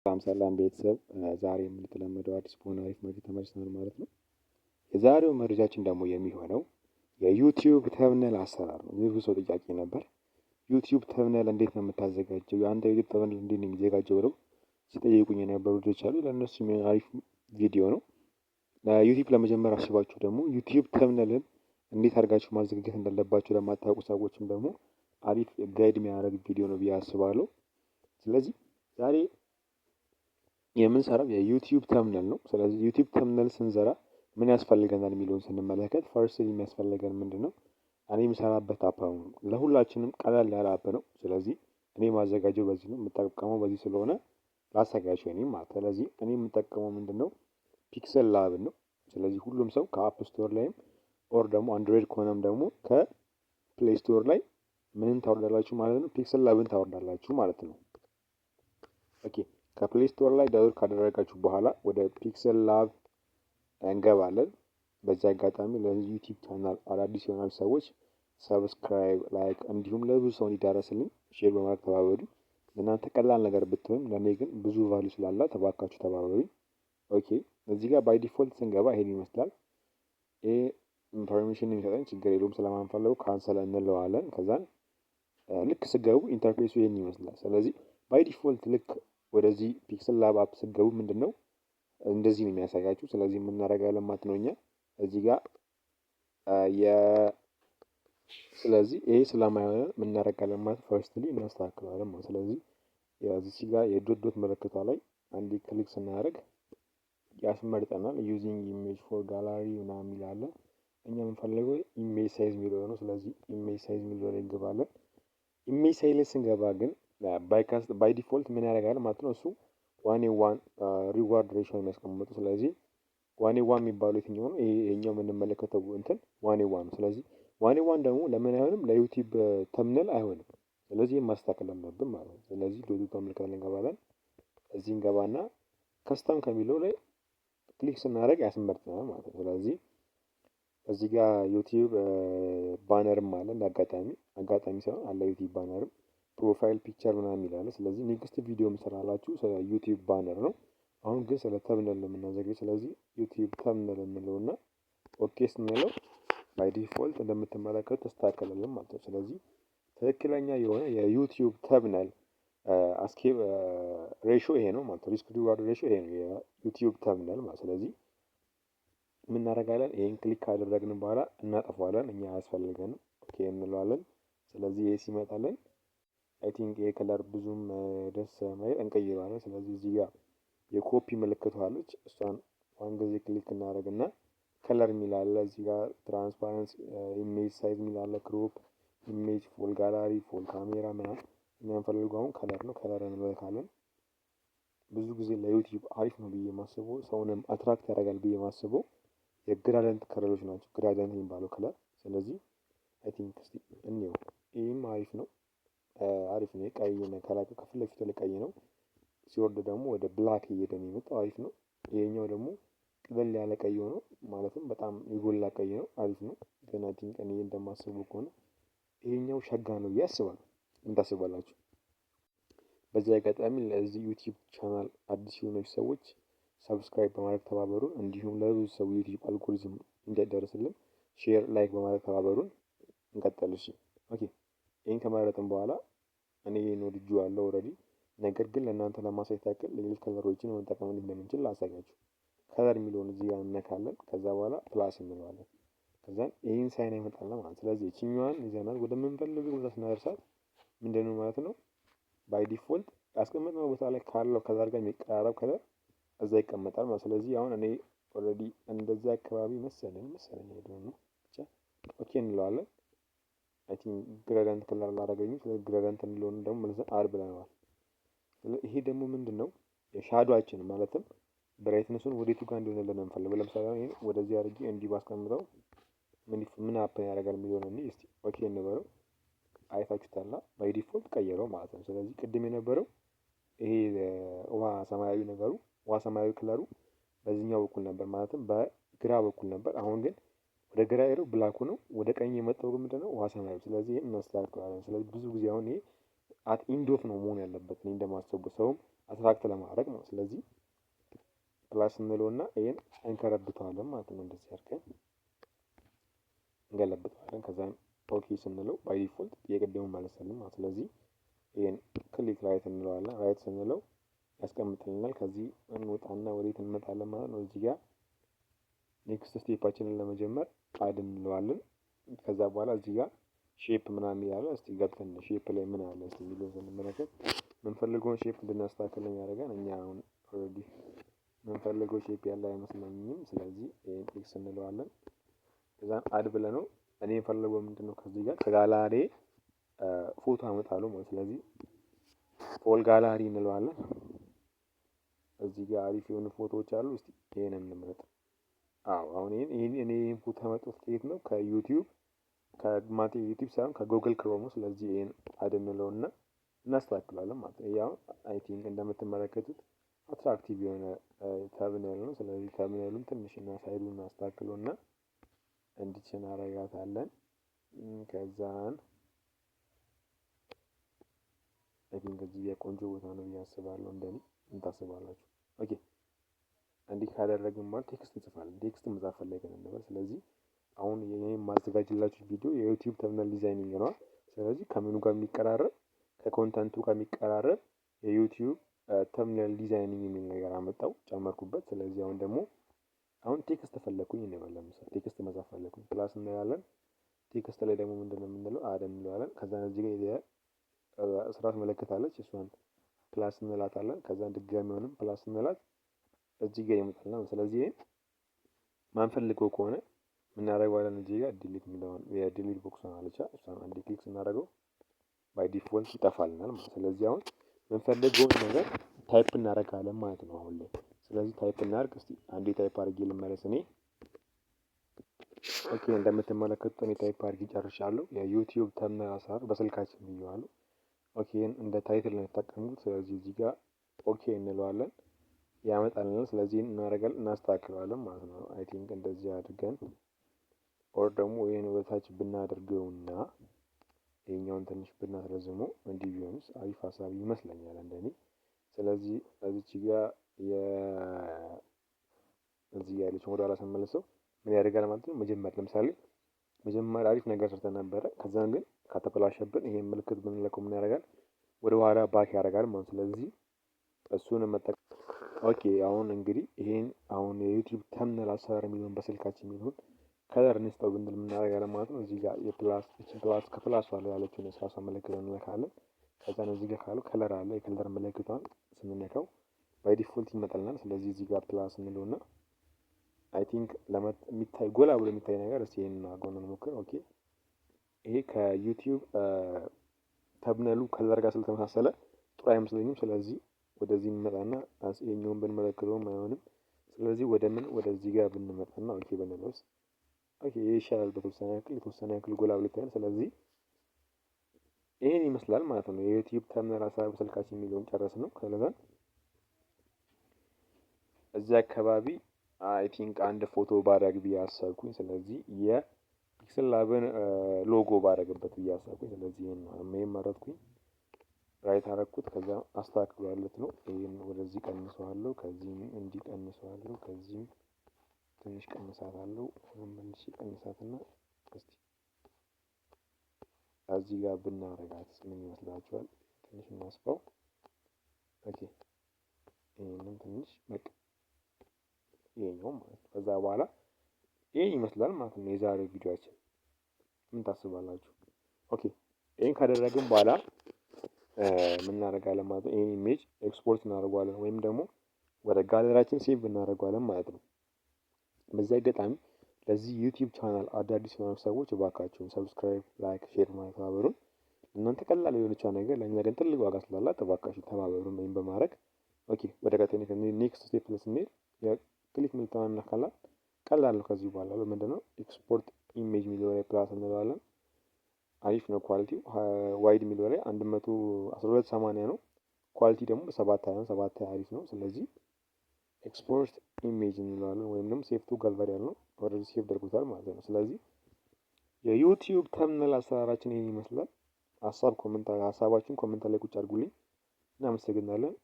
ሰላም ሰላም ቤተሰብ፣ ዛሬ እንደተለመደው አዲስ በሆነ አሪፍ መረጃ ተመልሰናል ማለት ነው። የዛሬው መረጃችን ደግሞ የሚሆነው የ YouTube thumbnail አሰራር ነው። የብዙ ሰው ጥያቄ ነበር። YouTube thumbnail እንዴት ነው የምታዘጋጀው? የአንተ YouTube thumbnail እንዴት ነው የሚዘጋጀው ብለው ሲጠይቁኝ የነበሩ ልጆች አሉ። ለእነሱ የሚሆን አሪፍ ቪዲዮ ነው። ለ YouTube ለመጀመር አስባችሁ ደግሞ YouTube thumbnail ን እንዴት አድርጋችሁ ማዘጋጀት እንዳለባችሁ ለማታውቁ ሰዎችም ደግሞ አሪፍ guide የሚያደርግ ቪዲዮ ነው ብዬ አስባለሁ። ስለዚህ ዛሬ የምንሰራው የ YouTube thumbnail ነው። ስለዚህ YouTube thumbnail ስንሰራ ምን ያስፈልገናል የሚለውን ስንመለከት first የሚያስፈልገን ምንድን ነው? እኔ የምሰራበት app ነው። ለሁላችንም ቀለል ያለ app ነው። ስለዚህ እኔ የማዘጋጀው በዚህ ነው፣ የምጠቀመው በዚህ ስለሆነ ላሳያችሁ እኔም ማለት። ስለዚህ እኔ የምጠቀመው ምንድን ነው? Pixel Lab ን ነው። ስለዚህ ሁሉም ሰው ከ App Store ላይም or ደግሞ Android ከሆነም ደግሞ ከ Play Store ላይ ምንን ታወርዳላችሁ ማለት ነው? Pixel Lab ን ታወርዳላችሁ ማለት ነው። Okay፣ ከ Play Store ላይ download ካደረጋችሁ በኋላ ወደ Pixel Lab እንገባለን። በዚህ አጋጣሚ ለ YouTube channel አዳዲስ የሆናችሁ ሰዎች subscribe፣ like እንዲሁም ለብዙ ሰው እንዲዳረስልኝ share በማድረግ ተባበሩ። ለእናንተ ቀላል ነገር ብትሆንም ለእኔ ግን ብዙ value ስላላት እባካችሁ ተባበሩኝ። Okay፣ እዚህ ጋር by default ስንገባ ይሄን ይመስላል። ይሄ information የሚሰጠን ችግር የለውም፣ ስለማንፈልገው cancel እንለዋለን። ከዛን ልክ ስገቡ interface ኡ ይሄን ይመስላል። ስለዚህ by default ልክ ወደዚህ Pixel Lab app ስገቡ ምንድን ነው እንደዚህ ነው የሚያሳያችሁ። ስለዚህ የምናደርጋለን ማለት ነው እኛ እዚህ ጋር ስለዚህ ይሄ ስለማይሆን የምናደርጋለን ማለት firstly እናስተካክለዋለን ማለት። ስለዚህ እዚህ ጋር የ dot dot ምልክቷ ላይ አንዴ click ስናደርግ ያስመርጠናል። Using image for gallery ምናምን ይላል። እኛ የምንፈልገው image size የሚለው ነው። ስለዚህ image size የሚለው ላይ እንገባለን። Image size ላይ ስንገባ ግን by default ምን ያደርጋል ማለት ነው? እሱ 1:1 reward ratio የሚያስቀምጡ። ስለዚህ 1:1 የሚባለው የትኛው ነው? ይሄኛው የምንመለከተው እንትን 1:1 ነው። ስለዚህ 1:1 ደግሞ ለምን አይሆንም? ለ YouTube thumbnail አይሆንም። ስለዚህ ማስተካከል አለብን ማለት ነው። ስለዚህ dot dot ምልክት ላይ እንገባለን። እዚህ እንገባና custom ከሚለው ላይ click ስናደርግ ያስመርጠናል ማለት ነው። ስለዚህ እዚህ ጋር YouTube banner ም አለ፣ እንደ አጋጣሚ፣ አጋጣሚ ሳይሆን አለ፣ YouTube banner ም profile picture ምናምን ይላል። ስለዚህ next ቪዲዮ የምሰራላችሁ ስለ YouTube banner ነው። አሁን ግን ስለ thumbnail ነው የምናዘጋጀው። ስለዚህ YouTube thumbnail እንለውና okay ስንለው by default እንደምትመለከቱት ተስተካከለልን ማለት ነው። ስለዚህ ትክክለኛ የሆነ የ YouTube thumbnail aspect ratio ይሄ ነው ማለት ነው። Risk reward ratio ይሄ ነው የ YouTube thumbnail ማለት። ስለዚህ ምን እናደርጋለን? ይሄን click ካደረግን በኋላ እናጠፋዋለን። እኛ አያስፈልገንም። Okay እንለዋለን። ስለዚህ ይሄ ሲመጣልን I think ይሄ color ብዙም ደስ ማይል እንቀይረዋለን። ስለዚህ እዚህ ጋር የኮፒ ምልክቷ አለች። እሷን one ጊዜ click እናደርግና color የሚል አለ እዚህ ጋር፣ transparency፣ image size የሚል አለ፣ crop image፣ full gallery፣ full camera ምናምን። እኛ የምንፈልገው አሁን color ነው። Color እንልካለን። ብዙ ጊዜ ለ YouTube አሪፍ ነው ብዬ የማስበው፣ ሰውንም attract ያደርጋል ብዬ የማስበው የ gradient color ኦች ናቸው። Gradient የሚባለው color። ስለዚህ I think እስቲ እንየው። ይህም አሪፍ ነው። አሪፍ ነው። ቀይ ከላይ ከፊት ለፊቱ ላይ ቀይ ነው። ሲወርድ ደግሞ ወደ black እየሄደ ነው የመጣው። አሪፍ ነው። ይሄኛው ደግሞ ቅለል ያለ ቀይ ሆኖ ማለትም በጣም የጎላ ቀይ ነው። አሪፍ ነው። ግን I think እኔ እንደማስበው ከሆነ ይሄኛው ሸጋ ነው ብዬ አስባለሁ። ምን ታስባላችሁ? በዚህ አጋጣሚ ለዚህ YouTube channel አዲስ የሆናችሁ ሰዎች subscribe በማድረግ ተባበሩን። እንዲሁም ለብዙ ሰው YouTube algorithm እንዲያዳርስልን share፣ like በማድረግ ተባበሩን። እንቀጥል። እሺ፣ okay። ይህን ከመረጥን በኋላ እኔ ይሄን ወድጄዋለሁ already። ነገር ግን ለእናንተ ለማሳየት ያክል ሌሎች color ኦችን መጠቀም እንዴት እንደምንችል ላሳያችሁ። Color የሚለውን እዚህ ጋር እንነካለን። ከዛ በኋላ plus እንለዋለን። ከዛን ይህን sign ያመጣልናል ማለት። ስለዚህ ይችኛዋን ይዘናል ወደምንፈልገው ቦታ ስናደርሳት ምንድነው ማለት ነው? By default ያስቀመጥነው ቦታ ላይ ካለው color ጋር የሚቀራረብ color እዛ ይቀመጣል ማለት። ስለዚህ አሁን እኔ already እንደዛ አካባቢ መሰለኝ ሄደው ነው፣ ብቻ okay እንለዋለን። I think gradient color አላደረገኝም። ስለዚህ gradient እንለውን ደግሞ መልሰን add ብለነዋል። ይሄ ደግሞ ምንድን ነው? የ shadow ኣችን ማለትም brightness ኡን ወዴቱ ጋር እንዲሆንልን ነው የምንፈልገው። ለምሳሌ አሁን ይሄን ወደዚህ አድርጌ እንዲህ ባስቀምጠው ምን happen ያደርጋል የሚለውን እንይ እስቲ። Okay እንበለው። አይታችሁታላ፣ by default ቀየረው ማለት ነው። ስለዚህ ቅድም የነበረው ይሄ ውሃ ሰማያዊ ነገሩ፣ ውሃ ሰማያዊ color ኡ በዚህኛው በኩል ነበር፣ ማለትም በግራ በኩል ነበር። አሁን ግን ወደ ግራ ሄደው black ኡ ነው፣ ወደ ቀኝ የመጣው ግን ምንድነው? ውሃ ሰማያዊ። ስለዚህ ይሄን እናስተካክለዋለን። ስለዚህ ብዙ ጊዜ አሁን ይሄ at end of ነው መሆን ያለበት እኔ እንደማስበው፣ ሰውም Attract ለማድረግ ነው። ስለዚህ plus እንለውና ይሄን እንከረብተዋለን ማለት ነው። እንደዚህ አድርገን እንገለብጠዋለን። ከዛም okay ስንለው by default የቅድሙ መለሰልን ማለት። ስለዚህ ይሄን click right እንለዋለን። Right ስንለው ያስቀምጥልናል። ከዚህ እንወጣና ወዴት እንመጣለን ማለት ነው። እዚህ ጋር next step ኣችንን ለመጀመር add እንለዋለን። ከዛ በኋላ እዚህ ጋር shape ምናምን ይላል። እስቲ ገብተን shape ላይ ምን አለ እስቲ የሚለውን ስንመለከት የምንፈልገውን shape እንድናስተካክል ነው የሚያደርገን። እኛ አሁን already የምንፈልገው shape ያለ አይመስለኝም። ስለዚህ ይሄን X እንለዋለን። ከዛን add ብለነው እኔ የምፈልገው ምንድነው ከዚህ ጋር ከጋላሪ ፎቶ አመጣለሁ ማለት። ስለዚህ from gallery እንለዋለን። እዚህ ጋር አሪፍ የሆኑ ፎቶዎች አሉ። እስቲ ይሄንን እንምረጥ። አዎ፣ አሁን ይሄን እኔ ይሄን ፎቶ ያመጣሁት ከየት ነው? ከ YouTube፣ ከማቴ YouTube ሳይሆን ከ Google Chrome ነው። ስለዚህ ይሄን add እንለውና እናስተካክላለን ማለት ነው። ይሄ አሁን I think እንደምትመለከቱት attractive የሆነ thumbnail ነው። ስለዚህ thumbnail ኡን ትንሽ እና side ኡን እናስተካክለውና እንዲች እናደርጋታለን። ከዛን I think እዚህ የቆንጆ ቦታ ነው ብዬ አስባለሁ። እንደኔ ምን ታስባላችሁ? Okay፣ እንዲህ ካደረግን ማለት text እንጽፋለን። Text መጻፍ ፈለግን እንበል። ስለዚህ አሁን የኔ የማዘጋጅላችሁ ቪዲዮ የ YouTube thumbnail designing ነው። ስለዚህ ከምኑ ጋር የሚቀራረብ፣ ከ content ኡ ጋር የሚቀራረብ የ YouTube thumbnail designing የሚል ነገር አመጣው ጨመርኩበት። ስለዚህ አሁን ደግሞ አሁን text ፈለኩኝ እንበል። ለምሳሌ text መጻፍ ፈለኩኝ፣ plus እንላለን። Text ላይ ደግሞ ምንድነው የምንለው? Add እንለዋለን። ከዛ እዚህ ጋር የእስራት ምልክት አለች፣ እሷን plus እንላታለን። ከዛ ድጋሚ ሆንም plus እንላት እዚህ ጋር ይመጣልና ስለዚህ ይሄን ማንፈልገው ከሆነ ምናደርገዋለን? እዚህ ጋር delete የሚለውን የ delete box አለች፣ እሷን አንዴ click ስናደርገው by default ይጠፋልናል ማለት። ስለዚህ አሁን የምንፈልገውን ነገር type እናደርጋለን ማለት ነው አሁን ላይ። ስለዚህ type እናድርግ እስቲ፣ አንዴ type አድርጌ ልመለስ እኔ። Okay፣ እንደምትመለከቱት እኔ type አድርጌ ጨርሻለሁ። የ YouTube thumbnail አሰራር በስልካችን ብየዋለሁ። Okay፣ እንደ title ነው የተጠቀምኩት። ስለዚህ እዚህ ጋር okay እንለዋለን፣ ያመጣልናል። ስለዚህ እናደርጋለን፣ እናስተካክለዋለን ማለት ነው። I think እንደዚህ አድርገን or ደግሞ ይሄን ወደታች ብናደርገውና ይሄኛውን ትንሽ ብናስረዝመው እንዲህ ቢሆንስ አሪፍ ሀሳብ ይመስለኛል እንደኔ። ስለዚህ እዚች ጋር እዚህ ጋር ያለችውን ወደ ኋላ ስንመልሰው ምን ያደርጋል ማለት ነው? መጀመሪያ ለምሳሌ መጀመሪያ አሪፍ ነገር ሰርተን ነበረ። ከዛን ግን ከተበላሸብን ይሄን ምልክት ብንለቀው ምን ያደርጋል? ወደ ኋላ back ያደርጋል ማለት ነው። ስለዚህ እሱን መጠቀም። Okay፣ አሁን እንግዲህ ይሄን አሁን የ YouTube thumbnail አሰራር የሚለውን በስልካችን የሚለውን color እንስጠው ብንል ምን እናደርጋለን ማለት ነው። እዚህ ጋር የ plus፣ እቺ plus ከ plus ላይ ያለችውን የእርሳሷ ምልክት እንነካለን። ከዛ እዚህ ጋር ካሉ color አለ፣ የ color ምልክቷን ስንነካው by default ይመጣልናል። ስለዚህ እዚህ ጋር plus እንለውና I think የሚታይ ጎላ ብሎ የሚታይ ነገር እስቲ ይሄንን አድርገን እንሞክር። Okay፣ ይሄ ከ YouTube thumbnail ኡ color ጋር ስለተመሳሰለ ጥሩ አይመስለኝም። ስለዚህ ወደዚህ እንመጣና ይሄኛውን ብንመለከተውም አይሆንም። ስለዚህ ወደ ምን ወደዚህ ጋር ብንመጣና okay ብንለውስ? Okay፣ ይሄ ይሻላል በተወሰነ ያክል፣ የተወሰነ ያክል ጎላ ብሎ ይታያል። ስለዚህ ይሄን ይመስላል ማለት ነው። የ YouTube thumbnail አሰራር በስልካችን የሚለውን ጨረስን ነው። ከዛ እዚህ አካባቢ I think አንድ ፎቶ ባረግ ብዬ አሰብኩኝ። ስለዚህ የ Pixel Lab ን logo ባረግበት ብዬ አሰብኩኝ። ስለዚህ ይሄን መረጥኩኝ። Right አረኩት። ከዛ አስተካክለዋለሁ ነው። ይሄን ወደዚህ ቀንሰዋለሁ፣ ከዚህም እንዲህ ቀንሰዋለሁ፣ ከዚህም ትንሽ ቀንሳታለሁ። መልሼ ቀንሳትና እስቲ እዚህ ጋር ብናረጋት ምን ይመስላችኋል? ትንሽ እናስፋው። Okay፣ ይሄንን ትንሽ በቃ ይሄኛው ማለት ነው። ከዛ በኋላ ይሄን ይመስላል ማለት ነው የዛሬው ቪዲዮአችን። ምን ታስባላችሁ? Okay፣ ይሄን ካደረግን በኋላ ምን እናደርጋለን ማለት ነው? ይሄን image export እናደርገዋለን ወይም ደግሞ ወደ ጋለሪያችን save እናደርገዋለን ማለት ነው። በዚህ አጋጣሚ ለዚህ YouTube channel አዳዲስ የሆኑ ሰዎች እባካችሁን subscribe፣ like፣ share ማለት ተባበሩን። እናንተ ቀላል የሆነችው ነገር ለእኛ ግን ትልቅ ዋጋ ስላላት እባካችሁ ተባበሩን ወይም በማድረግ። Okay፣ ወደ ቀጣይ next step ስንሄድ የ click ምልክቷን እንነካለን። ቀላል ነው። ከዚህ በኋላ በምንድነው export image የሚለው ላይ plus እንለዋለን። አሪፍ ነው quality ው። Wide የሚለው ላይ 112.80 ነው። Quality ደግሞ 7.20 ነው። 7.20 አሪፍ ነው። ስለዚህ export image እንለዋለን ወይም ደግሞ save to gallery ያልነው already save አድርጎታል ማለት ነው። ስለዚህ የ YouTube thumbnail አሰራራችን ይሄን ይመስላል። ሀሳብ comment ሀሳባችሁን comment ላይ ቁጭ አድርጉልኝ። እናመሰግናለን።